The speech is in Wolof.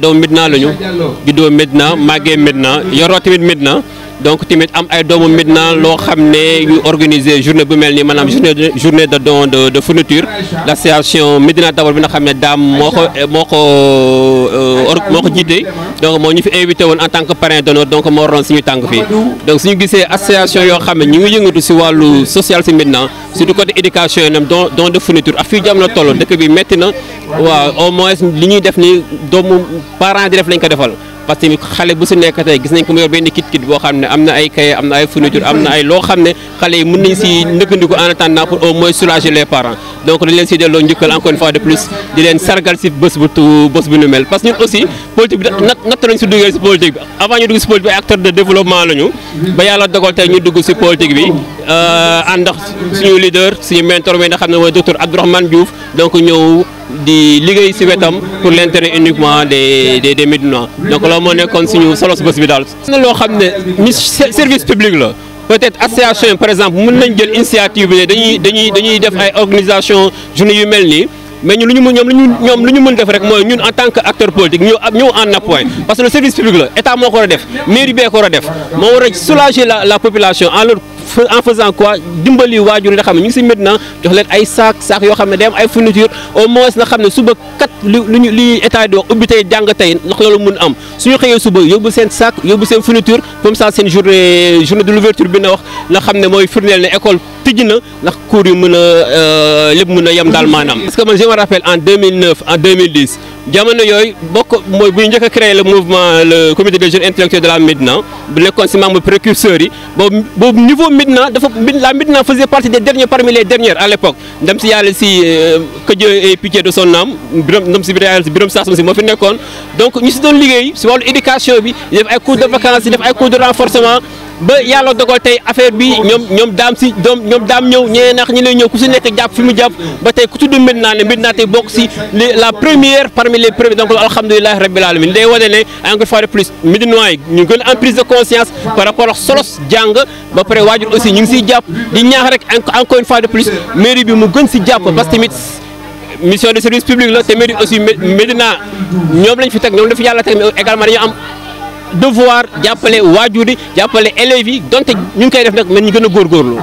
doomu Médina lañu juddoo Médina màggee Médina yoroo tamit Médina donc tamit am ay doomu Médina loo xam ne yu organiser journée bu mel nii maanaam journée de don de fourniture l'association Médina d'abord bi nga xam ne daam moo ko jiite donc moo ñu fi invité woon en tant que parrain d'honneur donc moo waroon suñu tànk fii donc suñu gisee association yoo xam ne ñu ngi yëngatu si wàllu social si Médina surtout côté éducation yi nam don de fourniture ak fii jamono toll dëkk bi métti na waaw au moins li ñuy def ni doomu parents di def lañ ko defal parce que xale bu si nekk tey gis nañ ko mu yor benn kit boo xam ne am na ay cahier am na ay fourniture am na ay loo xam ne xale yi mën nañ si ndëkkandiku en attendant pour au moins soulager les parents donc dañ leen si delloo njëkkal encore une fois de plus di leen sargal si bés bu nu mel parce que ñun aussi politique bi natt nañ si duggee si politique bi avant ñu dugg si politique bi ay acteur de développement la ñu ba yàlla dogal tey ñu dugg si politique bi ànd ak suñu leader suñu mentor bi nga xam ne mooy docteur Abdourahmane Diouf donc ñëw di liggéey si wetam pour l'intérêt uniquement des Médinois donc loolu moo nekkoon suñu solo si bés bi daal. na loo xam ne service public la peut-être association par exemple mën nañ jël initiative bi ne dañuy def ay organisation journée yu mel nii mais ñun lu ñu mën def rek mooy ñun en tant que acteur politique ñëw en appoint parce que le service public la état moo ko war a def mairie bee ko war a def moo war a soulager la population en faisant quoi dimbali waajur yi nga xam ne ñu ngi si Médina jox leen ay saak yoo xam ne day am ay fourniture au moins nga xam ne suba kat li état di wax ubbi tey jàng tey ndax loolu mun am suñu xëyee suba yóbbu seen saak yóbbu seen fourniture comme ça seen journée de l'ouverture bi na wax nga xam ne mooy firndeel ne école tijji na ndax cours yu mën a lépp mën a yem daal maanaam. parce que man je me rappelle en 2009 en 2010 jamono yooyu mooy bu ñu njëkk a créé le mouvement le comité des jeunes intellectuels de la Médina bu nekkoon si membre précurseurs yi boobu niveau Médina la Médina faisait partie des derniers parmi les dernières à l'époque ndem si yàlla si que Dieu ait pitié de son âme ndem si Birame Sassou si moo fi nekkoon donc ñu si doon liggéey si wàllu éducation bi def ay cours de vacances def ay cours de renforcement ba yàlla dogal tey affaire bi ñoom daam ñëw ñeneen ak ñi lay ñëw ku si nekk jàpp fi mu jàpp ba tey ku tudd Médina ne Médina tey bokk si la première parmi les premiers donc alhamdulilah rabbil alamin day wane ne encore une fois de plus Médinois yi ñu gën en prise de conscience par rapport ak solos jàng ba pare waajur aussi ñu ngi siy jàpp di ñaax rek encore une fois de plus mairie bi mu gën si jàpp parce que tamit mission de service public la te mairie aussi Médina ñoom lañ fi teg ñoom la fi yàlla teg mais également dañu am devoir jàppale waajur yi jàppale élèves yi donte ñu ngi koy def nag mais ñu gën a góorgóorlu